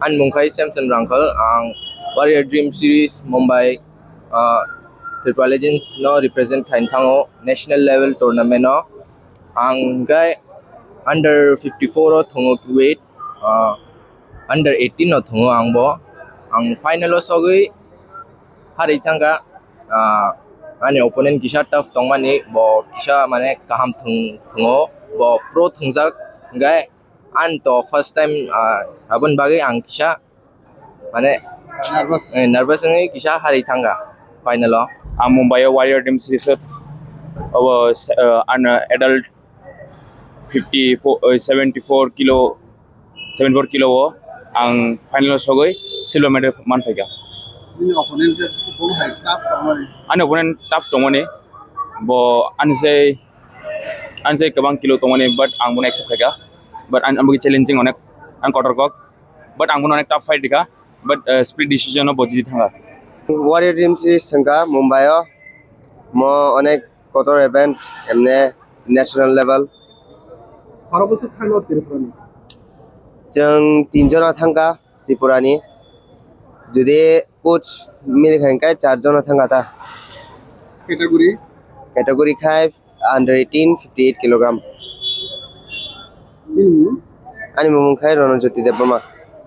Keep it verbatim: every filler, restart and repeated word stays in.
Ani mung khai Samson Rangkhal, ang Warrior Dream Series Mumbai, ah, Tripura Legends no represent khaini thango national level tournament o. Ang khai under fifty four o thungo weight, ah, under eighteen o thungo ang bo. Ang final o sogwi harwi thangkha, ah, ani opponent kisa tough tongmani, bo kisa mane kaham thung-, thungo, bo pro thungjak, hingkhe ani to first time, ah, aboni bagwi ang kisa mane nervous, eh, nervous wngwi kisa harwi thangkha final o. Ang Mumbai o Warrior Dream Series o, obo, eh, ano adult fifty four, eh, seventy four kilo, seventy four kilo o ang final o sogwi silver medal manphaikha. Nini opponent je bono hai tough tongmani? Ani opponent tough tongmani, bo ani sai, ani sai kwbang kilo tongmani, but ang bono accept khaikha. But ang, ang bo challenging onek, ang kotor kok, but ang bono onek tough fight rikha, but, eh, split decision o bo jiti thangkha. Warrior Dream Series wngkha Mumbai o, mo onek kotor event, emne national level. Khoro bwswk thangno Tripura ni? Chwng tin jona thangkha Tripura ni. Jodi coach milik hai khe char jona thangkha ta. Category? Category khai under eighteen, fifty eight kilogram. Nini? Ani mung khai Ronojyoti Debbarma.